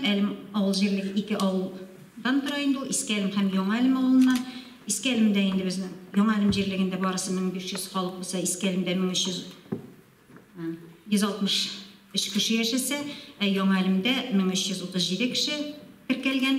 Әлем авыл җирлеге ике авылдан тора инде ул, Иске Әлем һәм Яңа Әлем авылыннан. Иске Әлемдә инде безнең Яңа Әлем җирлегендә барысы 1500 халык булса, Иске Әлемдә 1300 163 кеше яшәсә, ә Яңа Әлемдә 1337 кеше теркәлгән.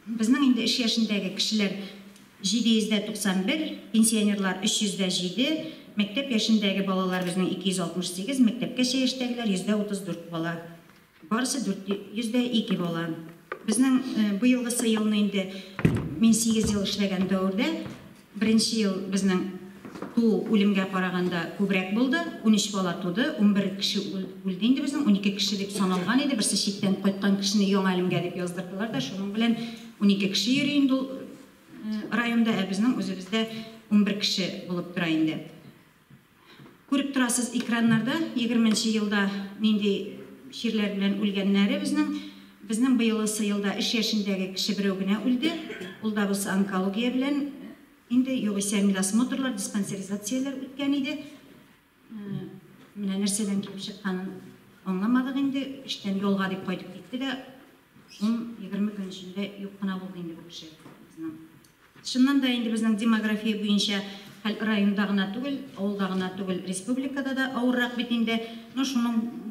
Безнең инде эш яшендәге кешеләр 791, пенсионерлар 307, мәктәп яшендәге балалар безнең 268, мәктәпкәчә яшьтәгеләр 134 бала. Барысы 402 бала. Безнең быелгысы елны инде мин 8 ел эшләгән дәвердә беренче ел безнең туу үлемгә караганда күбрәк булды. 13 бала туды, 11 кеше үлде инде безнең, 12 кеше дип саналган иде. Берсе читтән кайткан кешене Яңа Әлемгә дип яздырдылар да, шуның белән 12 кеше йөри инде ул районда, ә безнең үзебездә 11 кеше булып тора инде. Күреп торасыз экраннарда 20 елда нинди чирләр белән үлгәннәре безнең. Безнең быелысы елда эш яшендәге кеше берәү генә үлде. Ул да булса онкология белән инде, югыйсә медосмотрлар, диспансеризацияләр үткән иде. Менә нәрсәдән килеп чыкканын аңламадык инде. Эштән ялга дип кайтып китте дә, 10-20 көн эчендә юк кына булды инде бу кеше безнең. Чыннан да инде безнең демография буенча хәл районда гына түгел, авылда гына түгел, республикада да авыррак бит инде. Но шуның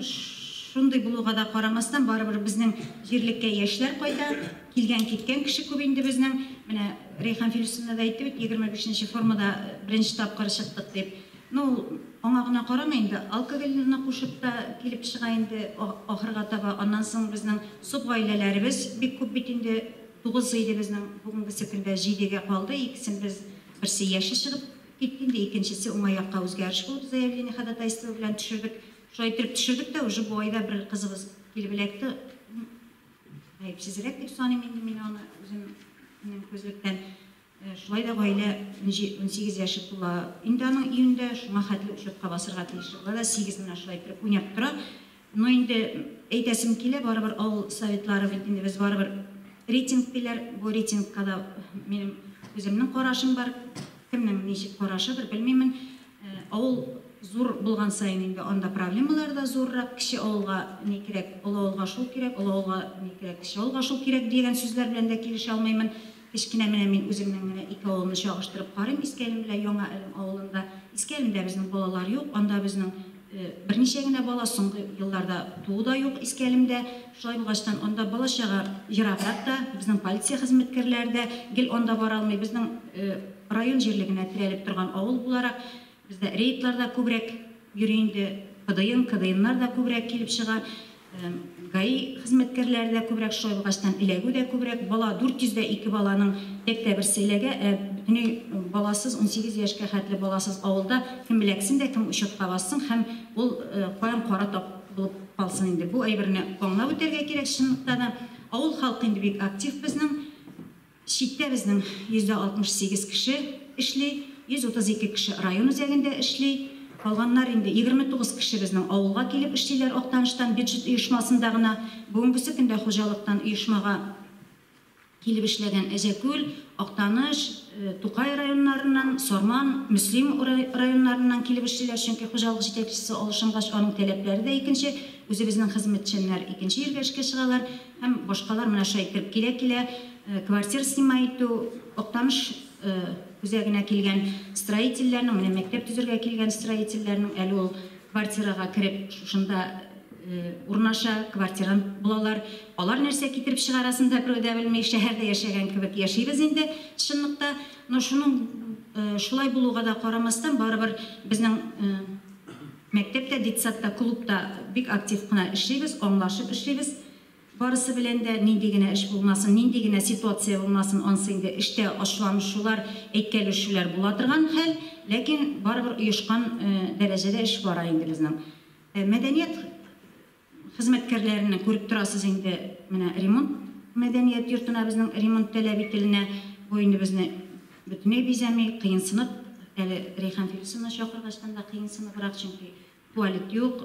шундый булуга да карамастан, барыбер безнең җирлеккә яшьләр кайта, килгән-киткән кеше күп инде безнең. Менә Рәйхан Филүсовна да әйтте бит, 25 формада беренче тапкыр чыктык дип. Ну, ул аңа гына карама инде, алкогольне кушып та килеп чыга инде ахырга таба. Аннан соң безнең суб гаиләләребез бик күп бит инде, 9 иде безнең, бүгенгесе көндә 7-гә калды. Икесен без, берсе яше чыгып китте инде, икенчесе уңай якка үзгәреш булып заявление ходатайство белән төшердек. Шулай иттереп төшердек тә, уже бу айда бер кызыбыз килеп эләкте. Гаепсезрәк дип саныйм инде мин аны үземнең күзлектән. Шулай да гаилә 18 яше тула инде аның июньдә, шуңа хәтле учетка басырга тиеш була да, 8 менә шулай иттереп уйнап тора. Но инде әйтәсем килә, барыбер авыл советлары бит инде без барыбер рейтинг диләр. Бу рейтингка да минем үземнең карашым бар. Кемнең ничек карашыдыр, белмимен. Авыл зур булган саен инде анда проблемалар да зуррак. Кече авылга ни кирәк, олы авылга шул кирәк, олы авылга ни кирәк, кече авылга шул кирәк дигән сүзләр белән дә килешә алмыймын. Кечкенә менә мин үземнең менә ике авылны чагыштырып карыйм, Иске Әлем белән Яңа Әлем авылында. Иске Әлемдә безнең балалар юк, анда безнең берничә генә бала, соңгы елларда туу да юк Иске Әлемдә. Шулай булгачтан анда бала-чага ераграк та, безнең полиция хезмәткәрләре дә гел анда бара алмый. Безнең район җирлегенә терәлеп торган авыл буларак, бездә рейдлар да күбрәк йөри инде, ПДН, КДНнар да күбрәк килеп чыга. ГАИ хезмәткәрләре дә күбрәк, шулай булгачтан эләгү дә күбрәк. Бала 402 баланың тек тә берсе эләгә, ә бөтенләй баласыз, 18 яшькә хәтле баласыз авылда кем эләксен дә, кем учетка бассын һәм ул каян кара тап булып калсын инде. Бу әйберне аңлап үтәргә кирәк чынлыкта да. Авыл халкы инде бик актив безнең. Читтә безнең 68% кеше эшли, 132 кеше район үзәгендә эшли. Калганнар инде 29 кеше безнең авылга килеп эшлиләр Актаныштан бюджет оешмасында гына. Бүгенгесе көндә хуҗалыктан оешмага килеп эшләгән Әҗәкүл, Актаныш, Тукай районнарыннан, Сарман, Мөслим районнарыннан килеп эшлиләр, чөнки хуҗалык җитәкчесе алышынгач, аның таләпләре дә икенче, үзебезнең хезмәтчәннәр икенче җиргә эшкә чыгалар һәм башкалар менә шулай иттереп килә-килә квартира снимать итү, Актаныш үзәгенә килгән строительләрнең, менә мәктәп төзергә килгән строительләрнең әле ул квартирага кереп шушында урнаша, квартирант булалар. Алар нәрсә китереп чыгарасын да берәү дә белми, шәһәрдә яшәгән кебек яшибез инде чынлыкта. Но шуның шулай булуга да карамастан, барыбер безнең мәктәптә, детсадта, клубта бик актив кына эшлибез, аңлашып эшлибез. Барысы белән дә нинди генә эш булмасын, нинди генә ситуация булмасын, ансы инде эштә ачуланышулар, әйткәлешүләр була торган хәл, ләкин барыбер оешкан дәрәҗәдә эш бара инде безнең. Мәдәният хезмәткәрләрен күреп торасыз инде, менә ремонт мәдәният йортына безнең ремонт таләп ителенә, бу инде безне бөтенләй бизәми, кыенсынып, әле Рәйхан Филүсовна чакыргачтан да кыенсыныбрак, чөнки туалет юк,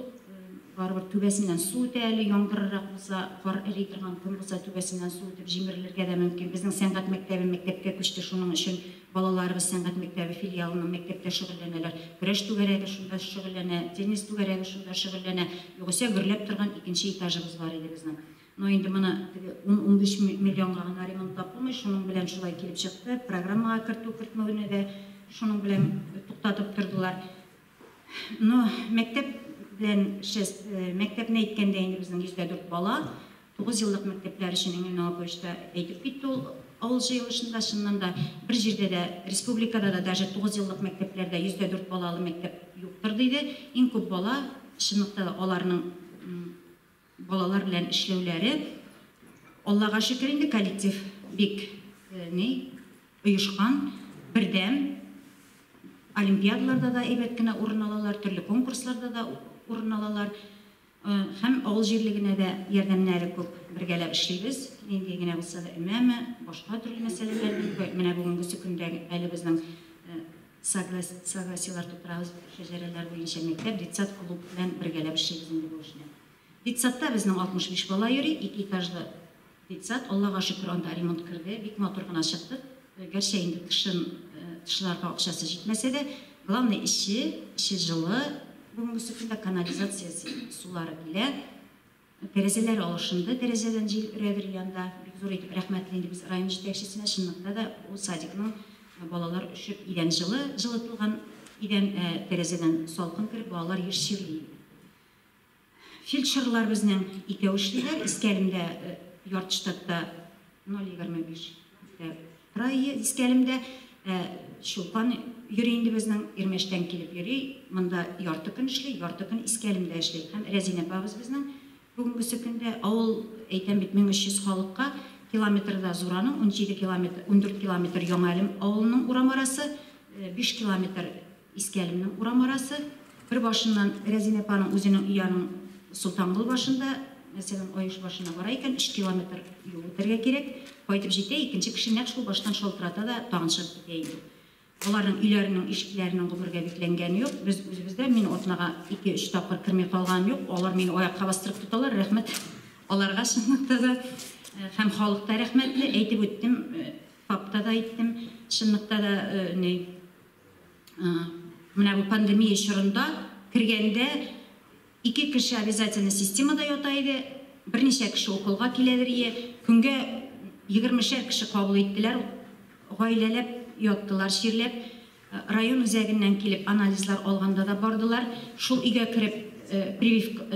Барыбер түбәсеннән су үтә әле, яңгыррак булса, кар эри торган көн булса, түбәсеннән су үтеп җимерелергә дә мөмкин. Безнең сәнгать мәктәбе мәктәпкә күчте, шуның өчен балаларыбыз сәнгать мәктәбе филиалының мәктәптә шөгыльләнәләр. Көрәш түгәрәге шунда шөгыльләнә, теннис түгәрәге шунда шөгыльләнә. Югыйсә гөрләп торган икенче этажыбыз бар иде безнең. Но инде моны теге 10-15 миллионга гына ремонтлап булмый, шуның белән шулай килеп чыкты. Программага кертү-кертмәүне дә шуның белән туктатып тордылар. Но мәктәп белән мәктәпне әйткәндә инде безнең 104 бала, 9 еллык мәктәпләр өчен Энгель Навапович та әйтеп китте ул авыл җыелышында, чыннан да бер җирдә дә, республикада да даже 9 еллык мәктәпләрдә 104 балалы мәктәп юктыр диде. Иң күп бала, чынлыкта да аларның балалар белән эшләүләре, Аллага шөкер инде коллектив бик ни оешкан, бердәм, олимпиадаларда да әйбәт кенә урын алалар, төрле конкурсларда да урын алалар. Һәм авыл җирлегенә дә ярдәмнәре күп, бергәләп эшлибез. Нинди генә булса да өмәме, башка төрле мәсьәләләр. Менә бүгенгесе көндә әле безнең согласиелар тутырабыз, шәҗәрәләр буенча мәктәп, детсад, клуб белән бергәләп эшлибез инде бу эшне. Детсадта безнең 65 бала йөри, ике этажлы детсад. Аллага шөкер, анда ремонт керде, бик матур гына чыктык. Гәрчә инде тышын тышларга акчасы җитмәсә дә, главное эче, эче җылы. Бүгенге көндә канализациясе сулары килә. Тәрәзәләр алышынды, тәрәзәдән җил өрәдер янда. Бик зур итеп рәхмәтле инде без район җитәкчесенә, чынлыкта да ул садикның балалар өшеп идән җылы, җылытылган идән, тәрәзәдән салкын кереп балалар еш чирли. Фельдшерлар безнең икәү эшлиләр. Искәлемдә ярты штатта 0,25 тора Искәлемдә. Чулпан йөри инде безнең, Ирмәштән килеп йөри. Монда ярты көн эшли, ярты көн Искәлемдә эшли. Һәм Рәзинә апабыз безнең бүгенгесе көндә авыл, әйтәм бит, 1300 халыкка километрда Зураның 17 километр, 14 километр Яңа Әлем авылының урам арасы, 5 километр Искәлемнең урам арасы. Бер башыннан Рәзинә апаның үзенең өе Солтангол башында, мәсәлән, Аеш башына бара икән, 3 километр юл үтәргә кирәк. Кайтып җитә, икенче кеше нәкъ шул баштан шалтырата да тагын чыгып китә инде. Аларның өйләренең, ишекләренең гомергә бикләнгәне юк. Без үзебездә мин атнага 2-3 тапкыр керми калганым юк. Алар мине аякка бастырып тоталар, рәхмәт аларга чынлыкта да. Һәм халык та рәхмәтле, әйтеп үттем, ФАПта да әйттем. Чынлыкта да ни менә бу пандемия чорында кергәндә ике кеше обязательно системада ята иде, берничә кеше уколга киләдер ие, көнгә 20-шәр кеше кабул иттеләр, гаиләләп яттылар, чирләп, район үзәгеннән килеп анализлар алганда да бардылар, шул өйгә кереп прививка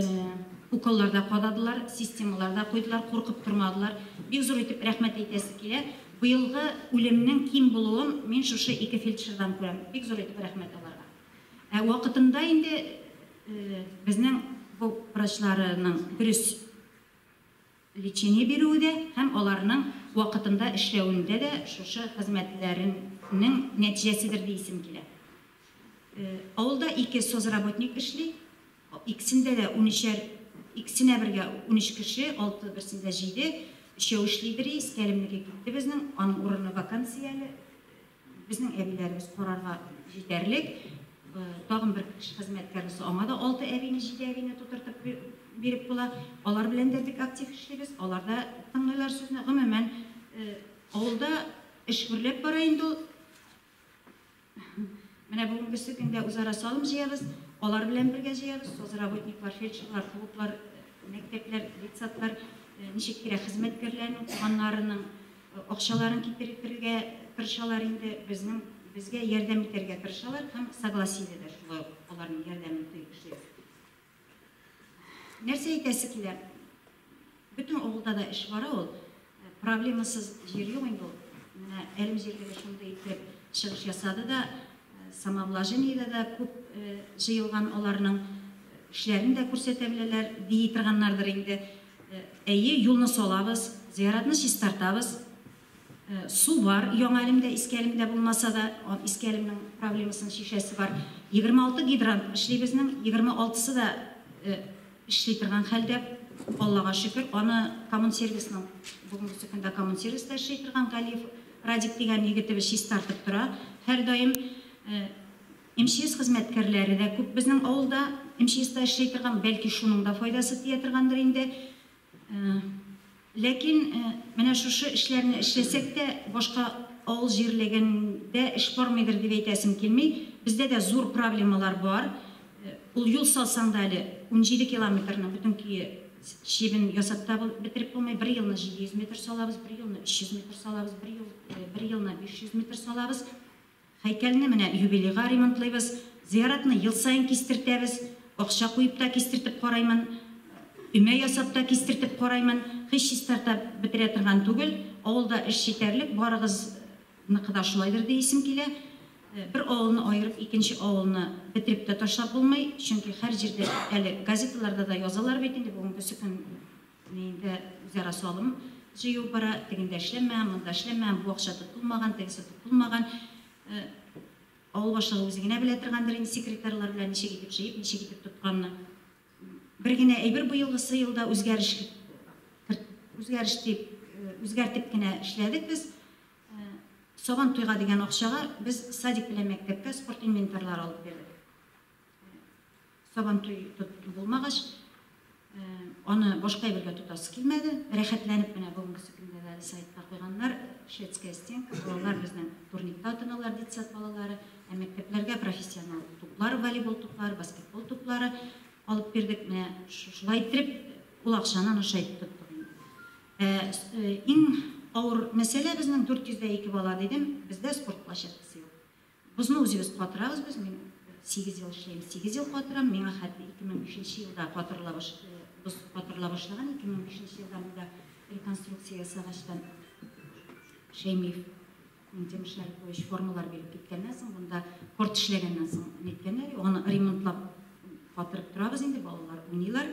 уколлар да кададылар, системалар да куйдылар, куркып тормадылар. Бик зур итеп рәхмәт әйтәсе килә. Быелгы үлемнең ким булуын мин шушы ике фельдшердан күрәм. Бик зур итеп рәхмәт аларга. Ә вакытында инде безнең бу врачларының дөрес лечение бирүе дә һәм аларның вакытында эшләвендә дә шушы хезмәтләренең нәтиҗәседер диясем килә. Авылда ике соцработник эшли. Икесендә дә 13-әр, икесенә бергә 13 кеше, 6 берсендә 7, өчәү эшлидер, Искәлемнеке китте безнең, аның урыны вакансия әле. Безнең әбиләребез карарга җитәрлек. Тагын бер кеше хезмәткәр булса, аңа да 6 әбине, 7 әбине тутыртып биреп була. Алар белән дә бик актив эшлибез, алар да тыңлыйлар сүзне. Гомумән, авылда эш гөрләп бара инде ул. Менә бүгенгесе көндә үзара салым җыябыз, алар белән бергә җыябыз, соцработниклар, фельдшерлар, клублар, мәктәпләр, детсадлар, ничек кирәк хезмәткәрләренең, туганнарының акчаларын китерергә тырышалар инде, безнең безгә ярдәм итәргә тырышалар һәм согласиедә дә шулай ук аларның ярдәмен тоеп эшлибез. Нәрсә әйтәсе килә? Бөтен авылда да эш бара ул. Проблемасыз җир юк инде ул. Менә Әлем җирлеге шундый итеп чыгыш ясады да, самовложениедә дә күп җыелган аларның эшләрен дә күрсәтә беләләр, дии торганнардыр инде. Әйе, юлны салабыз, зыяратны чистартабыз. Су бар, Яңа Әлемдә, Иске Әлемдә булмаса да, Иске Әлемнең проблемасын шишәсе бар. 26 гидрант эшли безнең, 26-сы да эшли торган хәлдә, Аллага шөкер, аны коммунсервисның, бүгенге көндә коммунсервиста эшли торган Галиев Радик дигән егетебез чистартып тора. Һәрдаим МЧС хезмәткәрләре дә күп безнең авылда. МЧСта эшли торган, бәлки шуның да файдасы тия торгандыр инде. Ләкин менә шушы эшләрне эшләсәк тә, башка авыл җирлегендә эш бармыйдыр дип әйтәсем килми. Бездә дә зур проблемалар бар. Ул юл салсаң да әле 17 километрны бөтен көе чебен ясап та бетереп булмый. Бер елны 700 метр салабыз, бер елны 300 метр салабыз, бер елны 500 метр салабыз. Һәйкәлне менә юбилейга ремонтлыйбыз, зыяратны ел саен кистертәбез, акча куеп та кистертеп караймын, өмә ясап та кистертеп караймын, һич чистарта бетерә торган түгел. Авылда эш җитәрлек, барыгызныкы да шулайдыр диясем килә. Бер авылны аерып, икенче авылны бетереп тә ташлап булмый, чөнки һәр җирдә әле газеталарда да язалар бит инде, бүгенге көн инде үзара салым җыю бара, тегендә эшләмә, монда эшләмә, бу акча тотылмаган, тегесе тотылмаган. Авыл башлыгы үзе генә белә торгандыр инде секретарьлар белән ничек итеп җыеп, ничек итеп тотканны. Бер генә әйбер быелгысы елда үзгәреш дип, үзгәртеп кенә эшләдек без. Сабан туйга дигән акчага без садик белән мәктәпкә спорт инвентарлары алып бирдек. Сабан туй булмагач, аны башка әйбергә тотасы килмәде. Рәхәтләнеп менә бүгенге көндә дә сайтка куйганнар. Шведская стенка, балалар безнең турникта атыналар, детсад балалары, ә мәктәпләргә профессионал туплар, волейбол туплары, баскетбол туплары алып бирдек. Менә шулай итеп ул акчаны аны шулай тоттык. Иң авыр мәсьәлә безнең 402 бала дидем, бездә спорт площадкасы юк. Бозны үзебез катырабыз без, мин 8 ел эшләйм, 8 ел катырам, миңа хәтта 2005 елда катырыла боз катырыла башлаган, 2005 елда монда реконструкция ясагачтан Шәймиев Минтимер Шарипович формалар биреп киткәннән соң, монда корт эшләгәннән соң ниткәннәр, аны ремонтлап катырып торабыз инде, балалар уйныйлар.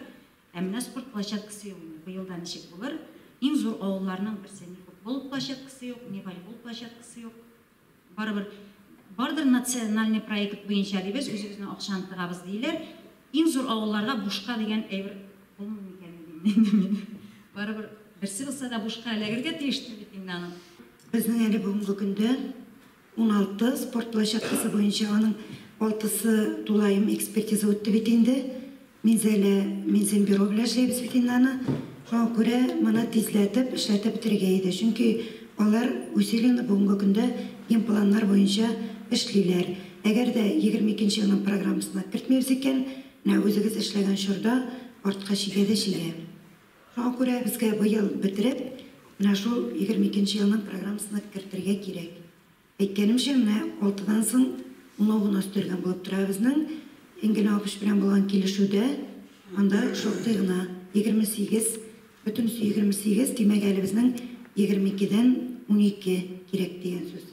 Ә менә спорт площадкасы юк инде. Быелда ничек булыр? Иң зур авылларның берсе ни футбол площадкасы юк, ни волейбол площадкасы юк. Барыбер бардыр национальный проект буенча дибез, үзебезнең акчаны тыгабыз диләр. Иң зур авылларга бушка дигән әйбер булмый микән дим инде мин. Барыбер берсе булса да бушка эләгергә тиештер бит инде аның. Безнең әле бүгенге көндә 16 спорт площадкасы буенча аның 6-сы тулаем экспертиза үтте бит инде. Минзәлә, Минзембюро белән эшләйбез бит инде аны. Шуңа күрә моны тизләтеп, эшләтеп бетерергә иде. Чөнки алар усиленно бүгенге көндә генпланнар буенча эшлиләр. Әгәр дә 22 елның программасына кертмибез икән, менә үзегез эшләгән чорда артка чигә дә чигә. Шуңа күрә безгә быел бетереп, менә шул 22 елның программасына кертергә кирәк. Әйткәнемчә, менә 6-дан соң 10 гына өстәлгән булып тора безнең. Энгель Апыш белән булган килешүдә анда шактый гына 28, бөтенесе 28, димәк әле безнең 22-дән 12 кирәк дигән сүз.